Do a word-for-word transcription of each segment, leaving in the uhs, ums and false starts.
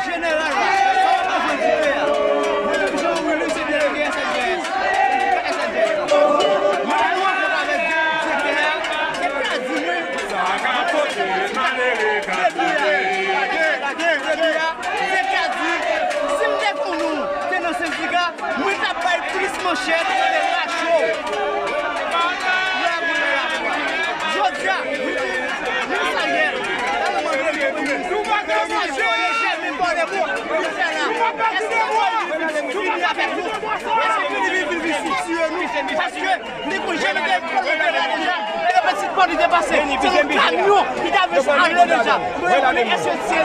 Jeneral la, sa w bezwen di lè a? Mwen menm jan Willy se delege S N D S. S N D S. Mwen menm jan avèk direktè a, se ta di mwen. Depi a, depi a, se ta di, si m te konnen w te nan sendika, mwen t ap bay plis manchèt, e racho. Jodi a, minis Ariel, la nou mande minis, minis Ariel, jèmen pale pou nou fè la. Èske w vini avèk nou? Èske w vini, vini, vini sitiye nou? Paske Li pou jeni de pwomotè la deja. E yo pitit pòt li te pase. Se yon kamyon ki ta vle ale deja. Mwen mande èske se,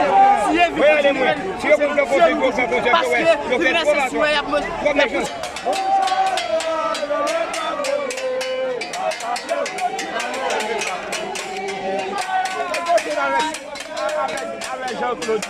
si evite nou, se, se nou, paske li lese sou y ap, y ap pouse. Avèk, avèk Jean-Claude.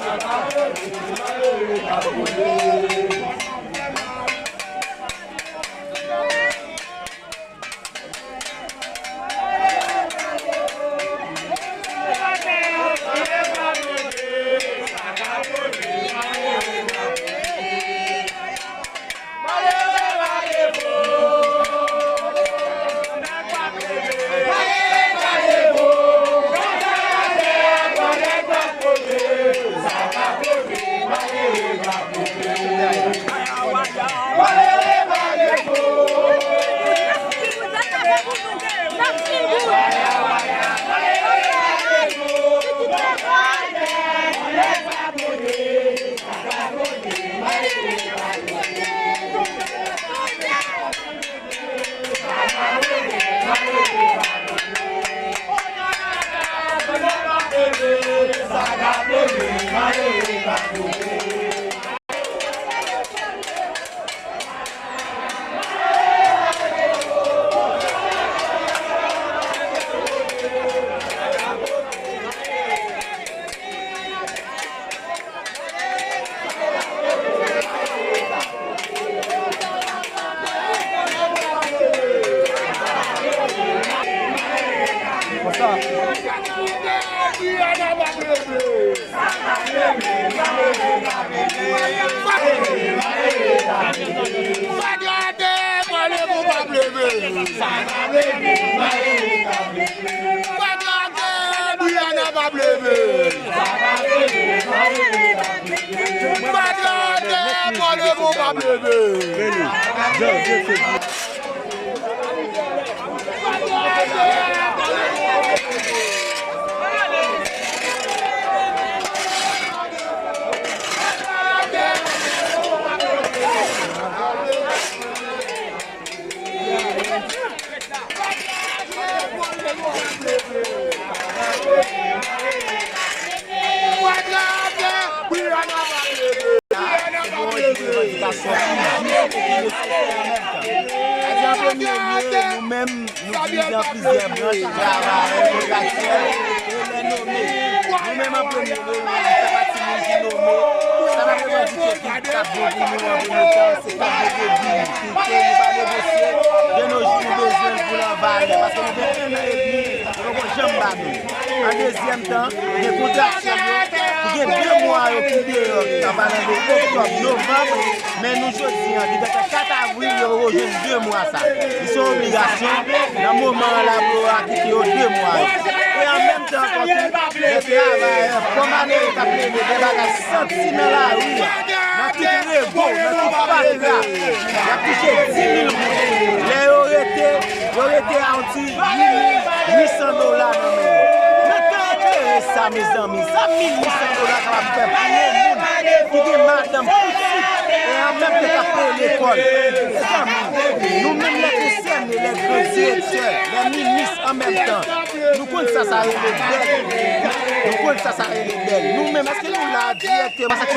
Fatra te pale pou pa pleve. Fatra te Brianna pa pleve. Fatra te pale pou pa pleve. Yon jou revandikasyon ki jis e ki nesesè an menm tan. Sa di an premye lye, nou menm, nou divize an plizyè branch, travayè, kontraktyèl, e lè nome. Nou menm an premye lye, nou fè pati moun ki nome. Sa n ap revandike ki t ap bon pou nou an premye tan, se kat de kredi nou. Kite nou pa negosye, de nos jours nou bezwen l pou l an valè. Paske nou gen en an edmi, yo poko janm ba nou. An dezyèm tan, gen kontraktyèl yo, ki gen de mwa yo ki deyò, an palan de oktòb, novanm, men nou jodi an, depi kat avril, yo poko jwenn de mwa sa. Li se yon obligasyon, nan moman an la, pou yo akite yo de mwa yo. E an menm tan ankò tou, lè travayè, kòm anere k ap leve, gen bagay santi nan lari a, nan tout rego, nan tout fatra, y ap touche dis mil goud. Lè yo rete, yo rete a yon ti mil uit san dola nan men yo. Men tan eklere sa, mezanmi, sa mil uit san dola kapab fè pou yon moun ki gen madanm, pitit, e an menm tan k ap peye lekòl. Mezanmi, nou menm lè nou sè Lè gran direktè, lè minis an menm tan. Nou konn sa sa rele bèl. Nou konn sa sa rele bèl. Nou menm, èske nou la direktè? Fas ak,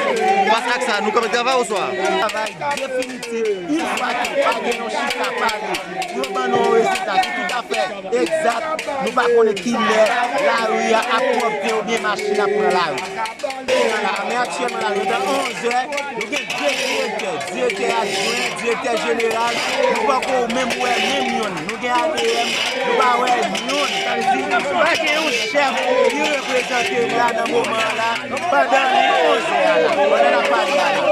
fas ak sa, nou kanpe travay oswa? Travay definitif, yon fwa ke pa gen yon chita pale, yo ban nou yon rezilta ki toutafè egzak, nou pa konnen kilè lari a ap pwòpte oubyen machin ap pran lari. Men aktyèlman la, nou nan onz è, nou gen de direktè, direktè adjwen, direktè jeneral, nou poko menm wè menm youn. Nou gen A D M, nou pa wè youn. Sa vle di, pa gen yon chèf ki reprezante n la nan moman an la, pandan onz è a la, pandan n ap pale a la.